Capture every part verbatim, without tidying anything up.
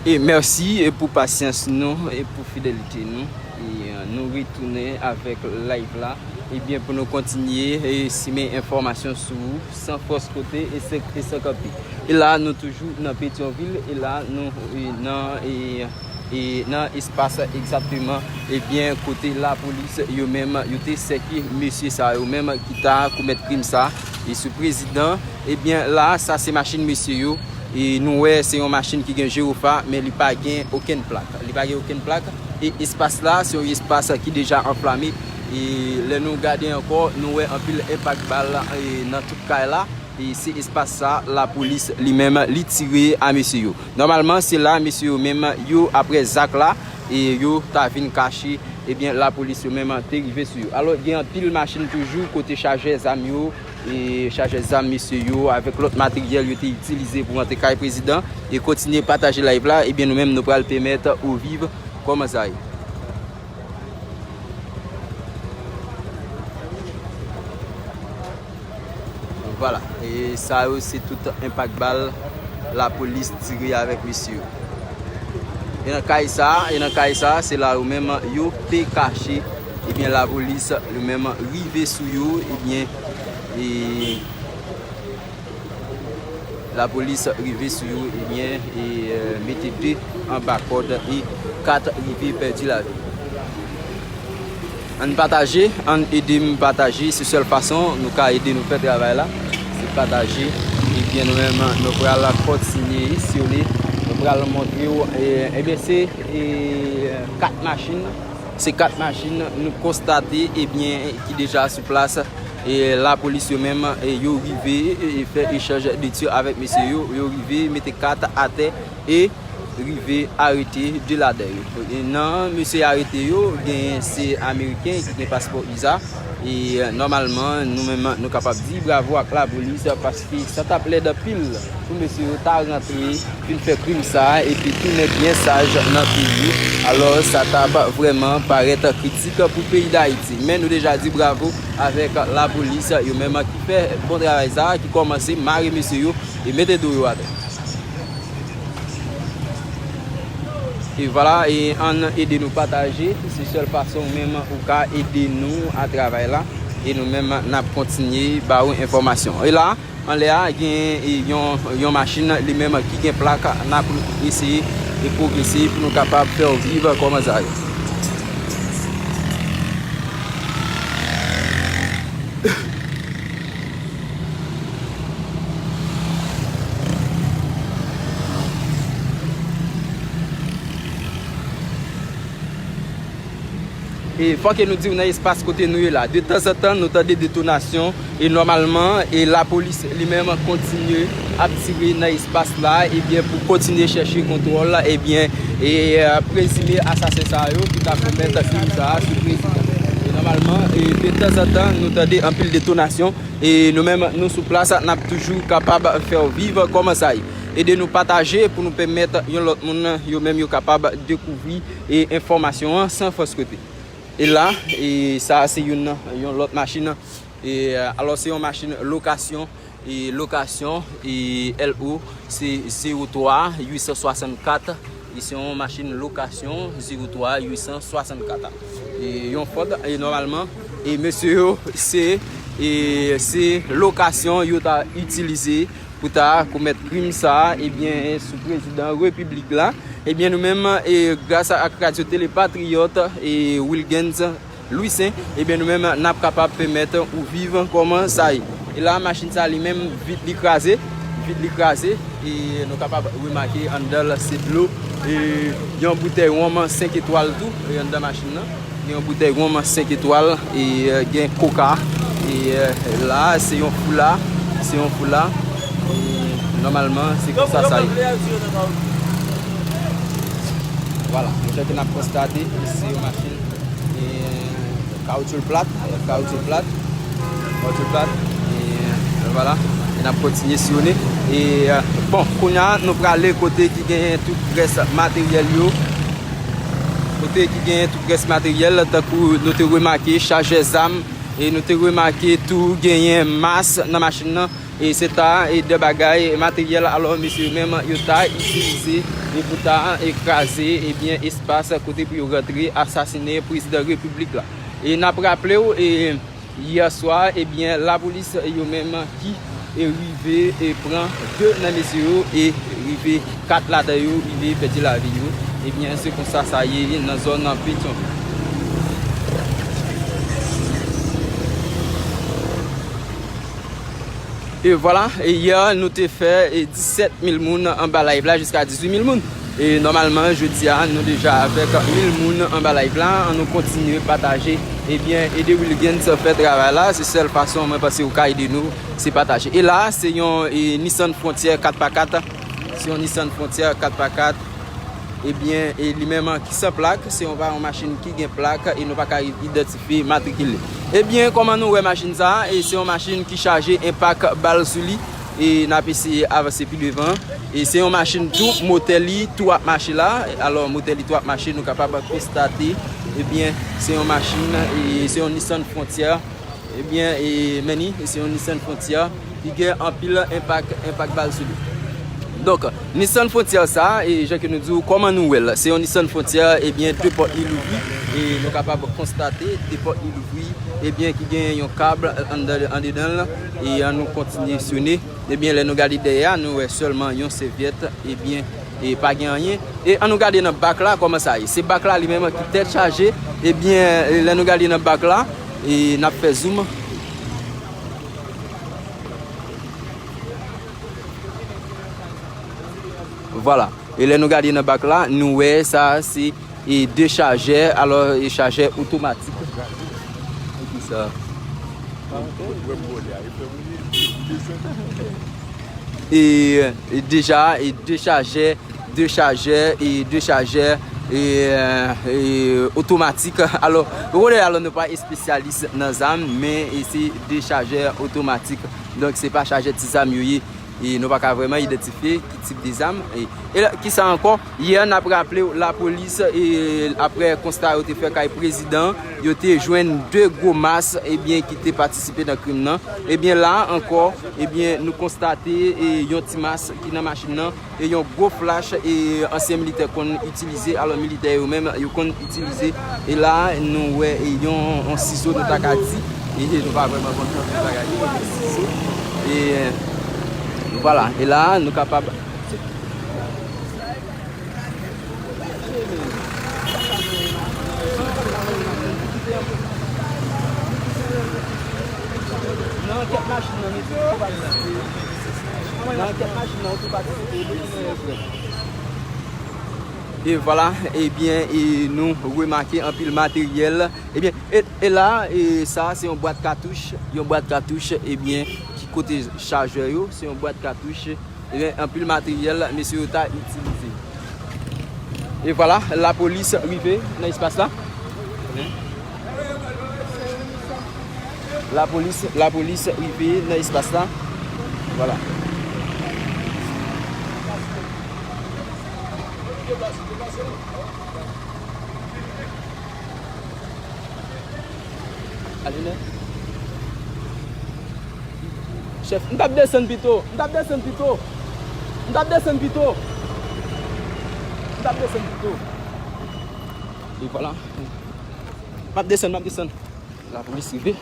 E mèsi, e, pou pasyans nou e pou fidelite nou. E, e, nou retounen avèk live la. Ebyen, pou nou kontinye, e, simen enfòmasyon sou ou san fòs kote e san, e san kanpe. E la, nou toujou nan Petyonvil, e la, nou, e, nan, e, e nan espas egzakteman, ebyen, kote lapolis yo menm, yo te sèke mesye sa yo menm ki ta komèt krim sa, e sou prezidan, ebyen, la, sa se machin mesye yo, e nou wè se yon machin ki gen jiwofa, men li pa gen okenn plak. Li pa gen okenn plak, e espas la, se yon espas ki deja anflame, e lè nou gade ankò, nou wè anpil enpak bal, e nan tout kay la, e se espas sa, lapolis li menm, li tire a mesye yo. Nòmalman, se la mesye yo menm, yo, apre zak la, e yo ta vin kache, ebyen, lapolis yo menm te rive sou yo. Alò, gen anpil machin toujou kote chajè zam yo, e chajè zam mesye yo, avèk lòt materyèl yo te itilize pou rantre kay prezidan, e kontinye pataje live la, ebyen, nou menm, nou pral pèmèt ou viv kòman sa ye. Vwala. E sa yo se tout enpak bal lapolis tire avèk mesye yo. E nan kay sa, e nan kay sa, se la yo menm yo te kache. Ebyen, lapolis yo menm rive sou yo, ebyen, e lapolis rive sou yo, ebyen, e, e, mete de anba kòd e kat rive pèdi lavi. Ann pataje, ann ede m pataje, se sèl fason nou ka ede nou fè travay la. Se pataje, ebyen nou menm, nou pral kontinye siyonnen, nou pral montre w, e, ebyen se, e, kat machin, se kat machin nou konstate, ebyen, ki deja sou plas, e lapolis yo menm, e yo rive, e, fè echanj de tir avèk mesye yo, yo rive mete kat atè, e rive arete de ladan yo. E nan mesye arete yo, gen se ameriken ki gen paspò usa. E, e, nòmalman, nou menm, nou kapab di bravo ak lapolis, paske sa t ap lèd anpil pou mesye yo ta rantre, vin fè krim sa a, epi tounen byen saj nan peyi yo. Alò, sa t ap vrèman parèt kritik pou peyi Dayiti. Men nou deja di bravo avèk lapolis, yo menm ki fè bon travay sa a, ki kòmanse mare mesye yo e mete do yo atè. E vwala, e ann ede nou pataje. Se sèl fason ou menm ou ka ede nou a travay la. E nou menm, n ap kontinye ba ou enfòmasyon. E la, anlè a, gen, e, yon, yon machin li menm ki gen plak. N ap eseye e pwogrese pou nou kapab fè w viv kòman sa ye. E fòk nou di w nan espas kote nou ye la. De tanzantan, nou tande detonasyon e nòmalman, e lapolis li menm kontinye ap tire nan espas la, ebyen, pou kontinye chèche kontwòl, ebyen, e, e, prezime asasen sa yo ki ta komèt krim sa a sou prezidan. E nòmalman, e de tanzantan, nou tande anpil detonasyon. E nou menm, nou sou plas, n ap toujou kapab fè w viv kòman sa ye. Ede nou pataje pou nou pèmèt yon lòt moun, yo menm, yo kapab dekouvri, e, enfòmasyon an san fòs kote. E la, e sa se youn, yon lòt machin. E, alò, se yon machin lokasyon, e, lokasyon, e, L O, se zewo twa uit san swasannkat. E se yon machin lokasyon zewo twa uit san swasannkat. E yon Ford, e nòmalman, e mesye yo, se, e se lokasyon yo ta itilize pou ta komèt krim sa a, ebyen, sou prezidan repiblik la. Ebyen, nou menm, e gras ak Radyo Tele Patriyòt, e Wilgens Louissaint, ebyen, nou menm, n ap kapab pèmèt ou viv kòman sa ye. E la, machin sa li menm, vit li kraze, vit li kraze, e nou kapab remake anndan l se dlo, e yon boutèy wonm senk etwal tou, e anndan machin nan. Gen yon boutèy wonm senk etwal, e, e, gen koka, e, e, la, se yon foula, se yon foula, e, nòmalman, se konsa sa ye. Vwala, jan ke n ap konstate, se yon machin, e, kawoutchou l plat, kawoutchou l plat, kawoutchou l plat, e, vwala, e n ap kontinye siyonnen. E, bon, kounye a, nou prale kote ki genyen tout rès materyèl yo, kote ki genyen tout rès materyèl, tankou nou te remake chajè zam, e nou te remake tou genyen mas nan machin nan, E se ta e de bagay materyèl, alò, mesye yo menm yo ta itilize e pou ta e kraze, ebyen, espas kote pou yo rantre asasinen prezidan repiblik la. E n ap raple w, e yè swa, ebyen, lapolis yo menm ki e rive e pran de nan mesye yo e rive kat ladan yo rive pèdi lavi yo. Ebyen, se konsa sa ye nan zòn Petyonvil. E vwala, e yè nou te fè e disèt mil moun anba live la jiska dizuit mil moun. E nòmalman, jodi a, nou deja avèk mil moun anba live la. An nou kontinye pataje. Ebyen, ede Wilgens fè travay la. Se sèl fason mwen panse ou ka ede nou, se pataje. E la, se yon e Nissan Frontier kat pa kat. Se yon Nissan Frontier kat pa kat. Ebyen, e li menm ki san plak, se yon pa yon machin ki gen plak e nou pa ka idantifye matrikil li. Ebyen, kòman nou wè machin sa a? E se yon machin ki chaje enpak bal sou li. E n ap eseye avanse pi devan. E se yon machin tou, motè li tou ap mache la. Alò, motè li tou ap mache, nou kapab konstate. Ebyen, se yon machin, e se yon Nissan Frontier. Ebyen, e, men ni, se yon Nissan Frontier ki gen anpil enpak, enpak bal sou li. Donk, Nissan Frontier sa, e jan ke nou di w, kòman nou wè l? Se yon Nissan Frontier, ebyen, de pòt li louvri, e nou kapab konstate de pòt li louvri, ebyen, ki gen yon kab andedan, andedan l, e an nou kontinye sone. Ebyen, lè nou gade dèyè a, nou wè sèlman yon sèvyèt, ebyen, e pa gen anyen. E an nou gade nan bak la, kòman sa ye? Se bak la li menm ki tèt chaje, ebyen, lè nou gade nan bak la, e n ap fè zoom. Vwala. E lè nou gade nan bak la, nou wè sa se e dechajè, alò, e chajè otomatik. E ki sa? E, e deja, e dechajè, dechajè, e dechajè, e, e otomatik. Alò, ou konnen, alò, nou pa espesyalis nan zam, men e se dechajè otomatik. Donk, se pa chajè ti zam yo ye. E nou pa ka vrèman idantifye ki tip de zam. E, e la, ki sa ankò? Yè, n ap raple w, lapolis, e, apre konsta yo te fè kay prezidan, yo te jwenn de gwo mas, ebyen, ki te patisipe nan krim nan. Ebyen, la ankò, ebyen, nou konstate, e, yon ti mas ki nan machin nan, e yon gwo flach, e, ansyen militè konn itilize. Alò, militè yo menm, yo konn itilize. E la, nou wè, e, yon, yon sizo, nou ta ka di. E, e nou pa vrèman konn konbyen bagay ki konn sizo. E, e, vwala. E la, nou kapab. Nan ankèt machin nan, nou di nou patisipe. Nan ankèt machin nan, ou tou patisipe. E vwala, ebyen, e nou remake anpil materyèl. Ebyen, e, e la, e sa, se yon bwat katouch, yon bwat katouch, ebyen, ki kote chajè yo, se yon bwat katouch, ebyen, anpil materyèl, mesye yo ta itilize. E vwala, lapolis rive nan espas la. Lapolis, lapolis rive nan espas la. Vwala. Ale, nè. Chèf, m t ap desann pito. M t ap desann pito. M t ap desann pito. M t ap desann pito. E vwala. M ap desann, m ap desann. Lapolis rive.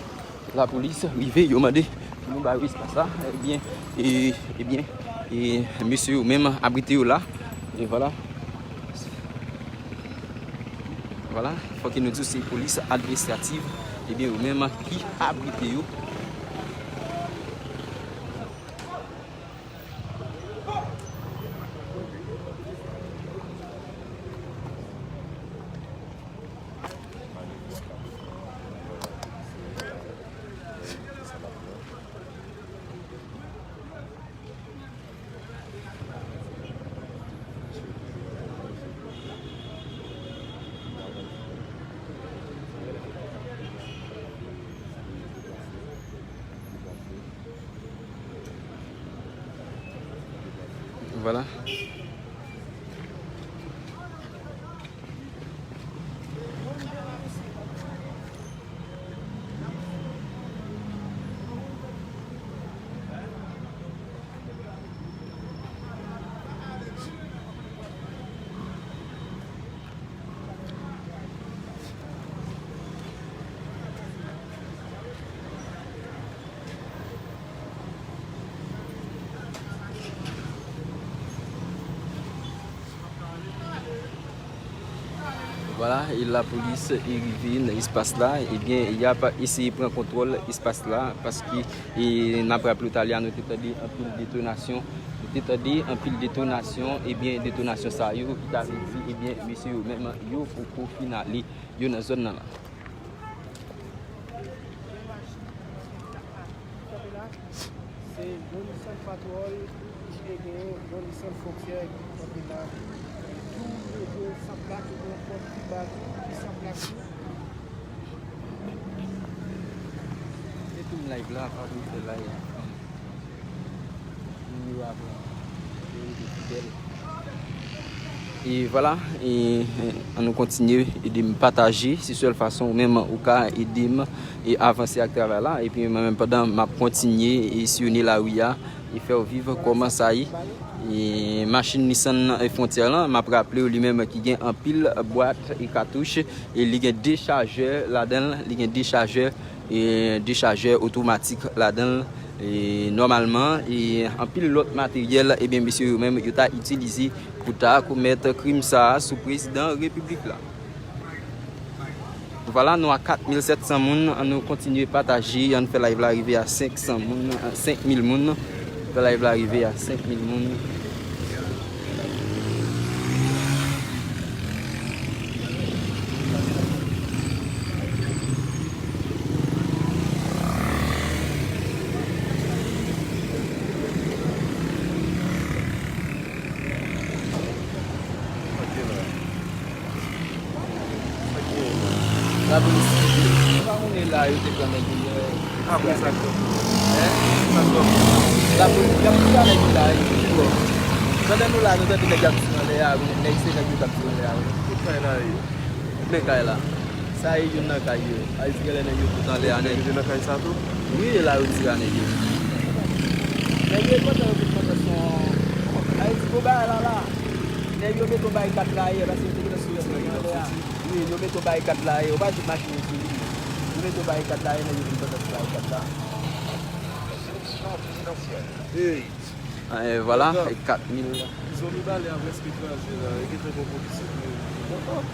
Lapolis rive, yo mande pou nou ba yo espas la. Ebyen, e, ebyen, e mesye yo menm abrite yo la. E vwala. Vwala, fòk nou di se polis administrativ, ebyen, yo menm ki abrite yo. Vwala. Vwala, e lapolis e rive nan espas la, ebyen, y ap eseye pran kontwòl espas la, paske, e, n ap raple w talè a, nou te tande anpil detonasyon, nou te tande anpil detonasyon, ebyen, detonasyon sa yo, ki ta vle di, ebyen, mesye yo menm, yo poko fin ale, yo nan zòn nan la. Se yon Nissan Patrol, ki te gen yon Nissan Frontier ki kanpe la. Tou le de sanplak, yon pòt ki bat, sanplak tou. E tou m live la, pa vin fè live. Nimewo a pran. Yo rete fidèl. E vwala, e, e, ann nou kontinye ede m pataje. Se sèl fason ou menm ou ka ede m e avanse ak travay la. Epi mwen menm pandan m ap kontinye e siyone lari a e fè w viv kòman sa ye. E machin Nissan e Frontier lan, m ap raple w li menm ki gen anpil bwat e katouch e li gen de chajè ladan l, li gen de chajè e dechajè otomatik ladan l. E nòmalman, e anpil lòt materyèl, ebyen, mesye yo menm, yo ta itilize pou ta komèt krim sa a sou prezidan repiblik la. Vwala, nou a kat mil sèt san moun, ann nou kontinye pataje, ann fè live la rive a senk san moun, senk mil moun, fè live la rive a senk mil moun. Lapolis, ou pa konnen la yo te pran nèg yo yè. Apre sa k fèt? Hein? Sa k fèt? Lapolis, y ap tire nèg yo la, yo. Pandan nou la, nou tande nèg y ap tire anlè a, wi. Nèg se nèg yo k ap tire anlè a, wi. Tout kay la ye. Men kay la. Sa e youn nan kay yo. A di genlè nèg yo tout anlè a nèt. Yo te nan kay sa tou? Wi, e la yo tire a nèg yo. Nèg yo pandan yo vin pandan son. A di gwo bagay la la. Nèg yo mete yon barikad la yè, paske yo te gentan sou nèg yo anlè a. Wi, yo mete yon barikad la yè. Yo pa jwenn machin yo sou li. Yo mete yon barikad la yè, nèg yo vin pandan sou barikad la. Hey. E, vwala, e kat mil. Prizon Mibalè a prèske kraze la, e gentan gen yon polisye ki mouri.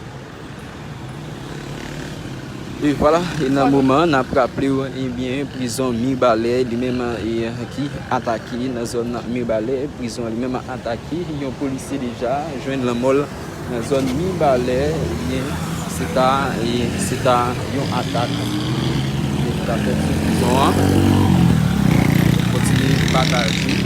E vwala, e nan moman, n ap raple w, ebyen, prizon Mibalè, li menm, e, ki atake nan zòn Mibalè, prizon an li menm atake, yon polisye deja jwenn lanmò l. Nan zòn Mibalè, ebyen, se ta, e, se ta yon atak ki ta fèt sou prizon an. Kontinye pataje.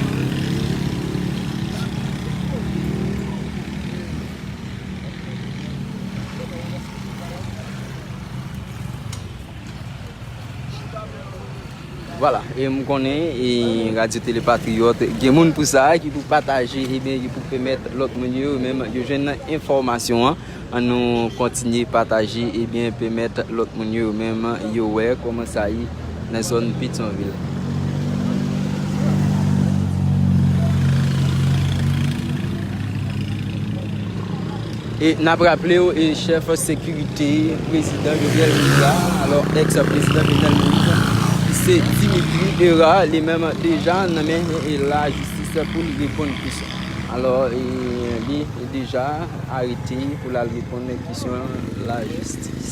Vwala, e m konnen, e Radyo Tele Patriyòt gen moun pou sa, ki pou pataje, ebyen, ki pou pèmèt lòt moun yo, menm yo jwenn enfòmasyon an. Ann nou kontinye pataje, ebyen, pèmèt lòt moun yo, menm yo wè kòman sa ye nan zòn Petyonvil. E n ap raple w, e chèf sekirite prezidan Jovenel Moïse la, alò, èks prezidan Jovenel Moïse, se Dimitri Hérard, li menm deja nan men, e, lajistis pou l reponn kesyon. Alò, e, li deja arete pou l al reponn kesyon lajistis.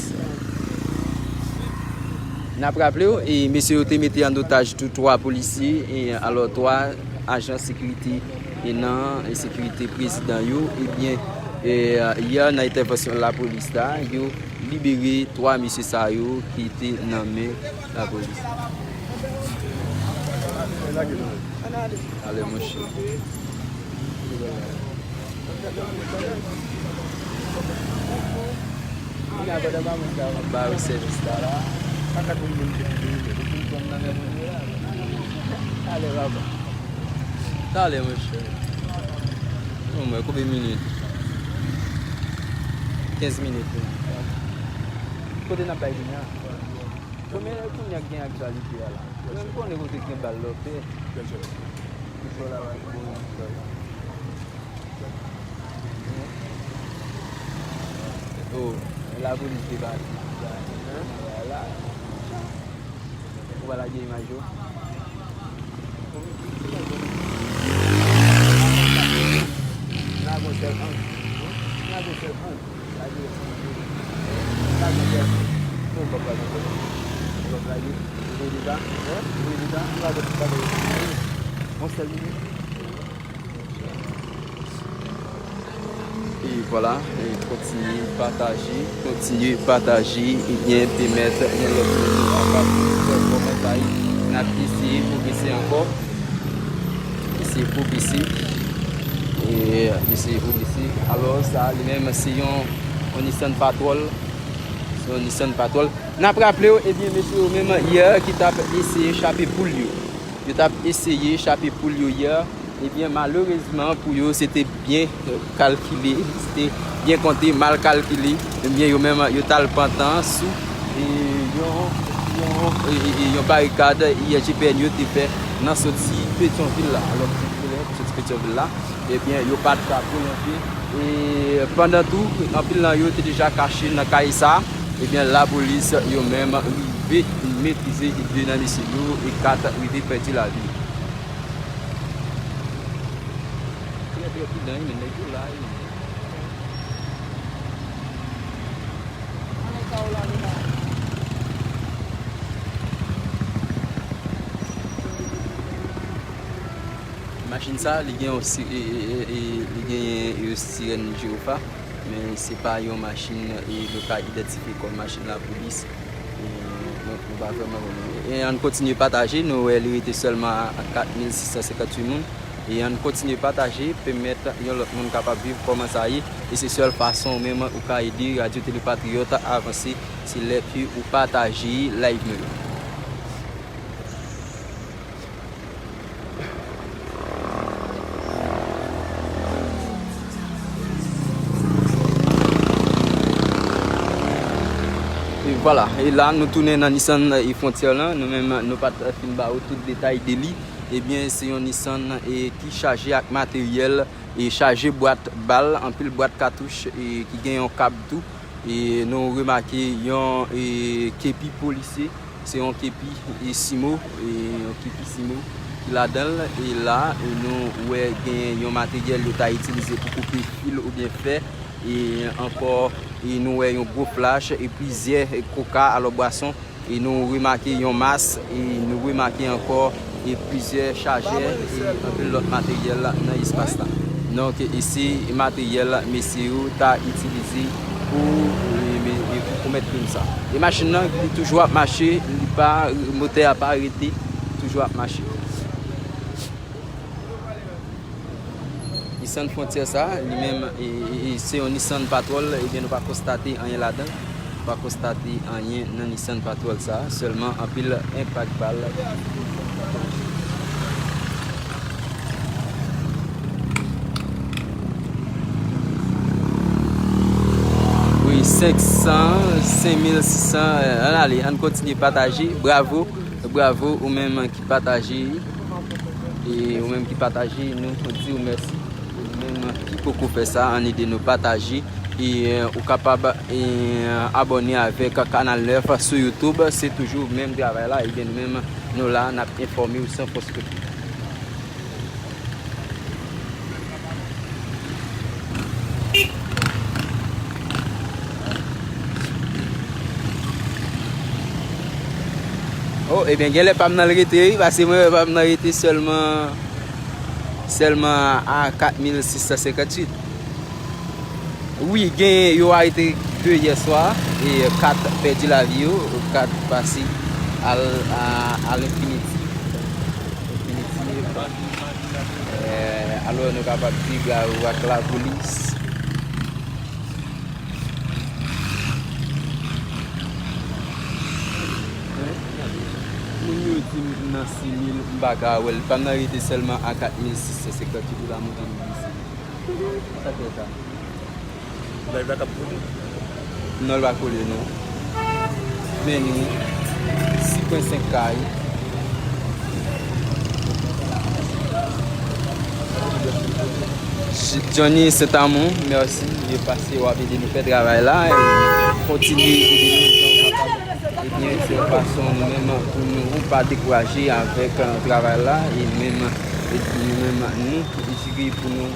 N ap raple w, e, mesye yo te mete an otaj tou twa polisye, e, alò, twa ajan sekirite e nan sekirite prezidan yo, ebyen, e, yè nan entèvansyon lapolis la, yo libere twa mesye sa yo ki te nan men lapolis. Ale, monchè. Kounye a, pandan mamoun sa ap ba yo sèvis la, la, pa ka twonpe m, se pou yo, pou m pran nan men moun yo la. Talè, papa. Talè, monchè. Bon, mwen, konbyen minit? Kenz minit, wi. Kote n ap bay kounye a? Konbyen kounye a k gen aktyalite a la? Mwen, m konnen kote k gen bal lòtè. Oh, lapolis debake. Hein? Vwala. Ou pa lage imaj yo? Lage yon sèl ang. Lage yon sèl ang. Lage yon sèl ang. Yon sèl minit. E vwala, e kontinye pataje, kontinye pataje, ebyen, pèmèt yon lòt moun kapab fè kòmantay. N ap eseye pwogrese ankò. Eseye pwogrese. E eseye pwogrese. Alò, sa li menm, se yon, yon Nissan Patrol. Se yon Nissan Patrol. N ap raple w, ebyen, mesye yo menm, yè, ki t ap eseye chape poul yo. Yo t ap eseye chape poul yo yè. Ebyen, malerezman pou yo, se te byen, eh, kalkile, se te byen konte, mal kalkile. Ebyen, yo menm, yo t al pantan sou, eh, yon, yon, eh, eh, eh, yon barikad I G P N yo te fè nan soti Petyonvil la. Alò, soti Petyonvil la, ebyen, yo pa t ka pwolonje. E pandan tou, anpil nan yo te deja kache nan kay sa. Ebyen, lapolis yo menm rive metrize de nan mesye yo e kat rive pèdi lavi. Trè, trè pridan, wi, men nèg yo la, wi. Machin sa, li gen yon si-, e, e, e, e, li gen yon sirèn jirofa, men se pa yon machin, e, nou ka idantifye kòm machin lapolis. E, donk, nou pa vrèman konnen. E ann kontinye pataje, nou wè li rete sèlman a kat mil sis san senkanntuit moun. E ann kontinye pataje, pèmèt yon lòt moun kapab viv kòman sa ye. E se sèl fason ou menm ou ka ede Radyo Tele Patriyòt avanse, se lè ke ou pataje live nou yo. E vwala, e la nou tounen nan Nissan, e, Frontier lan, nou menm nou pa t fin ba ou tout detay de li. Ebyen, se yon Nissan, e, ki chaje ak materyèl, e chaje bwat bal, anpil bwat katouch, e ki gen yon kab tou. E nou remake yon, e, kepi polisye, se yon kepi, e, simo, e, yon kepi simo ki ladan l. E la, e nou wè gen yon materyèl yo ta itilize pou koupe fil oubyen fè. E ankò, e nou wè yon gwo flach e plizyè, e, koka, alò bwason. E nou remake yon mas, e nou remake ankò, e plizyè chajè, e anpil lòt materyèl nan espas la. Donk, e se materyèl mesye yo ta itilize pou, e, me-, e pou komèt krim sa. E machin nan, li toujou ap mache, li pa, motè a pa rete, toujou ap mache. Nissan Frontier sa, li menm, e, e, e, se yon Nissan Patrol, ebyen, nou pa konstate anyen ladan. Nou pa konstate anyen nan Nissan Patrol sa, sèlman anpil enpak bal. Wi, senk san, senk mil sis san, e, ann ale, ann kontinye pataje. Bravo, bravo, ou menm ki pataje. E ou menm ki pataje, nou di w mèsi. Ou menm ki poko fè sa, ann ede nou pataje. E, e, ou kapab, e, abòne avèk Kanal nèf sou YouTube. Se toujou menm travay la. Ebyen, nou menm, nou la, n ap enfòme w san fòs kote. Oh, ebyen, genlè pa m nan l rete, wi, paske mwen wè pa m nan rete sèlman, sèlman a kat mil sis san senkanntuit. Wi, gen, yo arete de yè swa, e kat pèdi lavi yo, kat pase al, a, a lenfinitif. Lenfinitif. E, alò, nou kapab di bravo ak lapolis. Moun yo di m nan sis mil, m pa ka wè l. Pa m nan rete sèlman a kat mil sis san senkanntuit, ou la monte m glise. Sa fè sa? Live la k ap kole. Non, l pa kole, non. Men nou, sis pwen senk K. Johnny Saint Amour, mèsi. Yo pase w ap ede nou fè travay la. E kontinye ede nou jan w kapab. Ebyen, se yon fason nou menm pou nou pa dekouraje avèk, eh, travay la. E menm, e nou menm, nou jire pou nou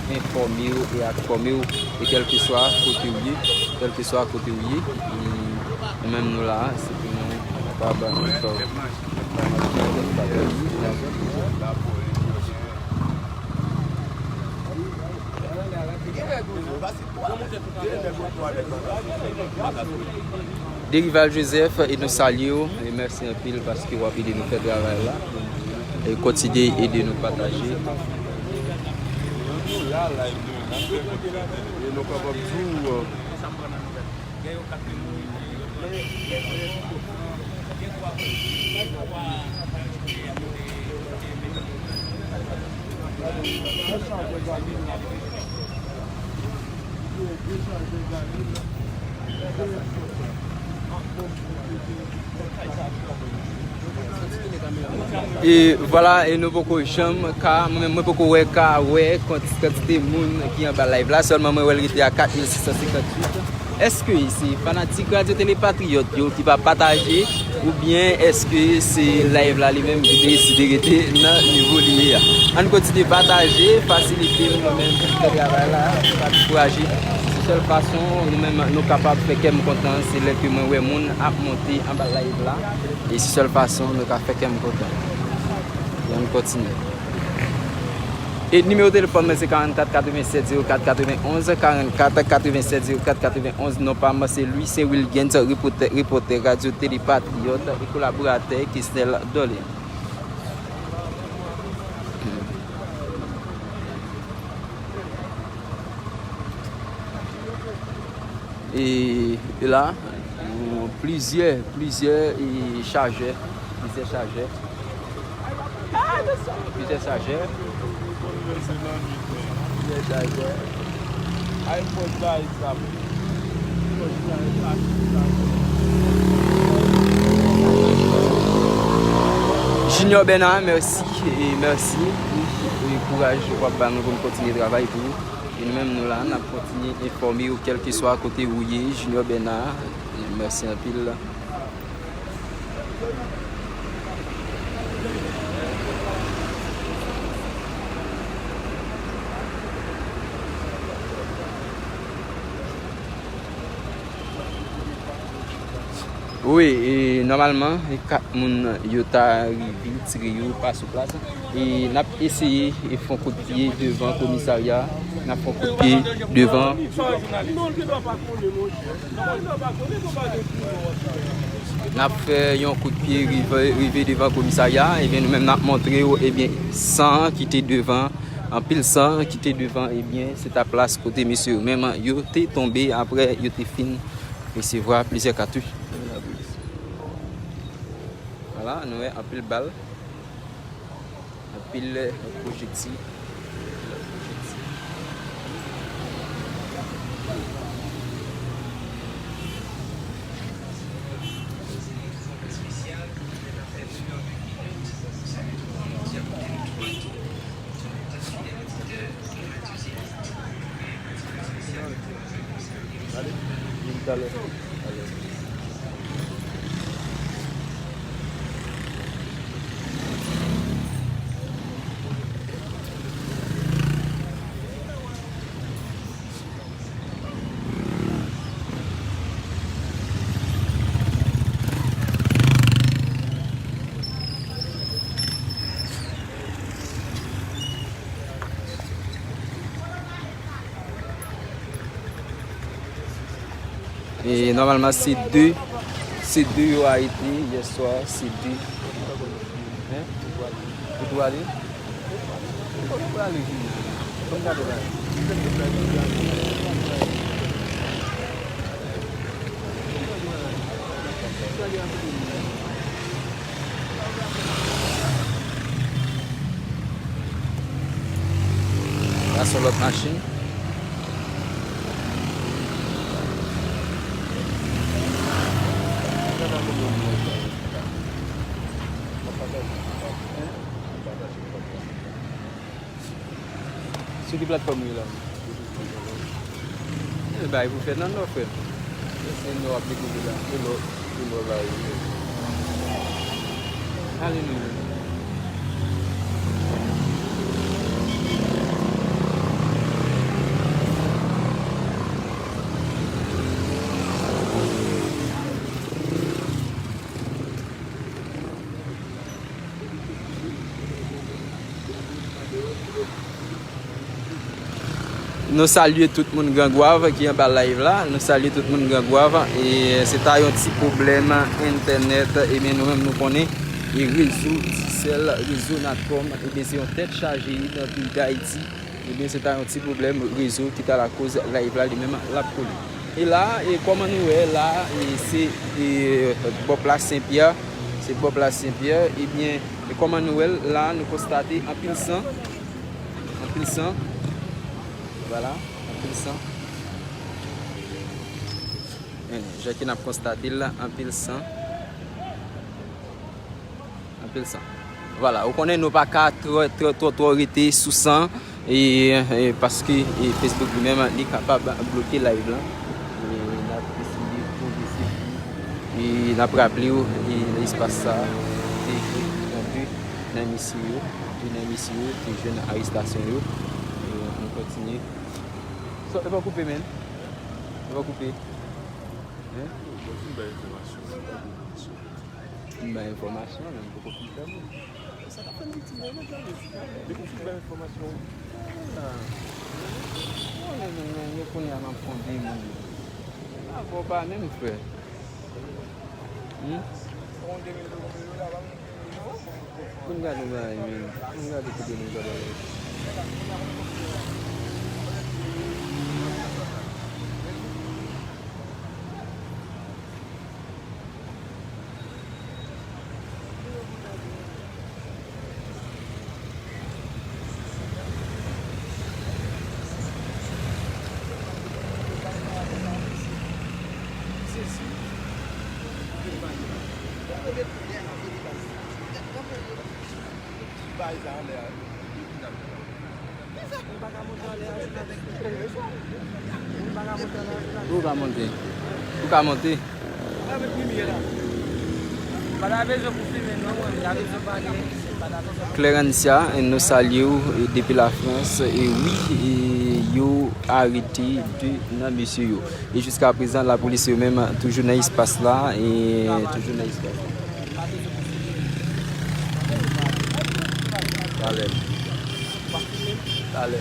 enfòme w e ak fòme w, e kèlkeswa kote w ye, kèlkeswa kote w ye, e nou menm nou la, se pou nou kapab fè w. Derival Joseph, e nou salye w, e mèsi anpil paske w ap ede nou fè travay la. E kontinye ede nou pataje. E vwala, e nou poko janm ka, mwen menm mwen poko wè ka wè kant-, kantite moun ki anba live la, sèlman mwen wè l rete a kat mil sis san senkantuit. Èske se fanatik Radyo Tele Patriyòt yo ki pa pataje, oubyen èske se live la li menm ki deside rete nan nivo li ye a? Ann kontinye pataje, fasilite nou menm pou fè travay la, pa dekouraje. Se sèl fason nou menm nou kapab fè kè m kontan, se lè ke mwen wè moun ap monte anba live la. E se sèl fason nou ka fè kè m kontan. Ann kontinye. E nimewo telefòn mwen se karannkat katrevennsèt zewo kat katrevenonz, karannkat katrevennsèt zewo kat katrevenonz. Non pa m se Louis Saint Wilgens, repòtè, repòtè Radyo Tele Patriyòt e kolaboratè Kesnel Dorlean. E, e la, plizyè, plizyè, e, chajè, plizyè chajè, plizyè chajè, plizyè chajè. Junior Bernard, mèsi, e mèsi pou, e, kouraj w ap ba nou pou n kontinye travay pou ou. E nou menm nou la, n ap kontinye enfòme w kèlkeswa kote ou ye, Junior Bernard. Mèsi anpil. Wi, e nòmalman, e kat moun yo ta rive tire yo pa sou plas. E n ap eseye e fè yon kout pye devan komisarya. N ap fè yon kout pye devan. N ap fè yon kout pye rive, rive devan komisarya. Ebyen, nou menm n ap montre w, ebyen, san ki te devan, anpil san ki te devan, ebyen, se ta plas kote mesye yo menm yo te tonbe apre yo te fin resevwa plizyè katouch. Vwala, nou wè anpil bal. Anpil pwojektil. Ale, vin talè. Ale. E nòmalman se de, se de yo arete yè swa, se de. Hein? Ou tou ale? Ou tou ale vini. Ban m gade la. Sa se lòt machin. Sou ki platfòm ou ye la? E bay pou fè nan nò, frè. Se nò ap dekouvri la. Se nò, se nò la, wi. Alelouya. Nou salye tout moun Gran Gwav ki anba live la. Nou salye tout moun Gran Gwav. E se ta yon ti pwoblèm entènèt. Ebyen, nou menm nou konnen. E rezo Digicel, rezo Natcom, ebyen, se yon tèt chaje nan peyi Dayiti. Ebyen, se ta yon ti pwoblèm rezo ki ta lakoz live la li menm l ap kole. E la, e kòman nou wè la, e se, e, bò plas Senpyè. Se bò plas Senpyè. Ebyen, e kòman nou wè l la, nou konstate anpil san. Anpil san. Vwala, anpil san. E, jan ke n ap konstate l la, anpil san. Anpil san. Vwala, ou konnen nou pa ka twò, twò, twò, twò rete sou san, e, e, paske, e, Facebook li menm, li kapab bloke live lan. E, n ap eseye pwogrese pou, e, n ap raple w, e, nan espas sa, te jwenn de nan mesye yo, de nan mesye yo, te jwenn arestasyon yo. E, nou kontinye. So, e pa koupe, men. E pa koupe. Hein? Bon, fin bay enfòmasyon. M bay enfòmasyon, men m poko fin fè moun. Sa ka fè m piti, men, men, men. Depi w fin bay enfòmasyon, wi. Ah. Bon, men, men, men, men, kounye a m ap konde moun. Ah, bon, pa menm frè. Hmm? Pou m gade yon bagay, men. Pou m gade kote nou gade. Ou ka monte. Ou ka monte. Clarencia, nou salye w, e, depi Lafrans. E wi, e, yo arete de nan mesye yo. E jiska prezan, lapolis yo menm toujou nan espas la, e toujou nan espas la. Talè. Talè.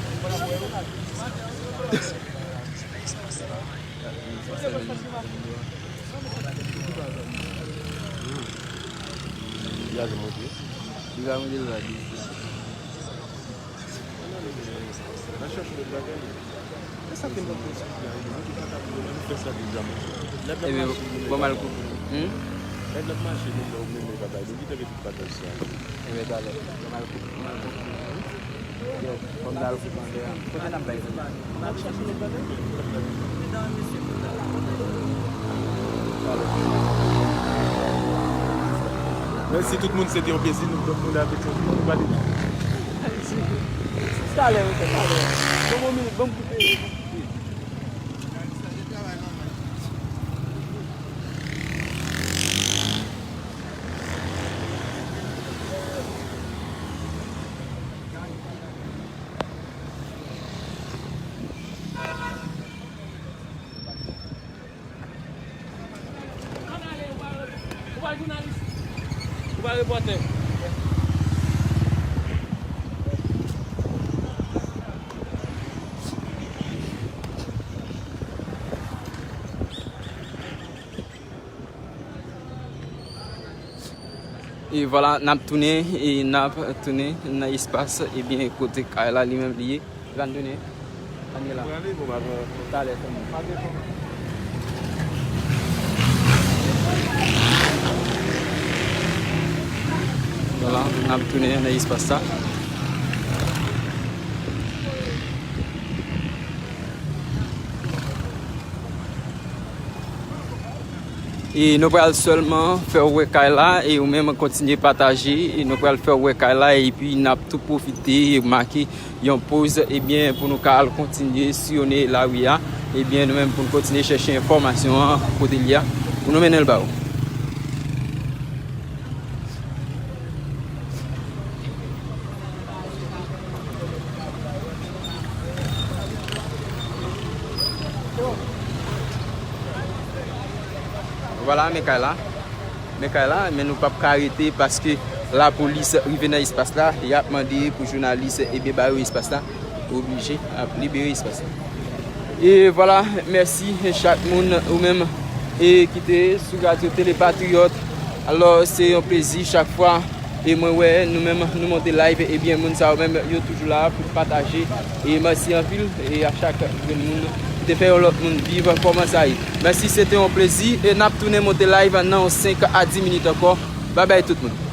Deja monte. Deja monte la. Ebyen, bon, m al koupe. Hmm? Ebyen, talè. Bon, m al koupe. Yes, bon, m al koupe. Kote n ap bay? Mèsi tout moun, se te yon plezi. Nou pran pou n avèk yon pale. Talè, ok, talè. Bon, bon, minit, bon, m koupe. Ou pa jounalis, ou pa repòtè. E vwala, n ap tounen, e n ap tounen nan espas, ebyen, kote kay la li menm li ye. L ann tounen. Ann ye la. Talè sèlman. Vwala, n ap tounen nan espas sa. E nou pral sèlman fè w wè kay la, e ou menm kontinye pataje, e nou pral fè w wè kay la, epi n ap tou pwofite make yon poz, ebyen, pou nou ka al kontinye siyonnen lari a, ebyen, nou menm pou n kontinye chèche enfòmasyon an kote l ye a, pou nou mennen l ba ou. Vwala, men kay la. Men kay la, men nou p ap ka rete paske lapolis rive nan espas la, y ap mande pou jounalis ebyen ba yo espas la, oblije ap libere espas la. E vwala, mèsi chak moun ou menm e ki te sou radyo Tele Patriyòt. Alò, se yon plezi chak fwa e mwen wè nou menm nou monte live, ebyen moun sa yo menm yo toujou la pou pataje. E mèsi anpil e a chak grenn moun ki te fè yon lòt moun viv kòman sa ye. Mèsi, se te yon plezi e n ap tounen monte live nan yon senk a dis minit ankò. Babay tout moun.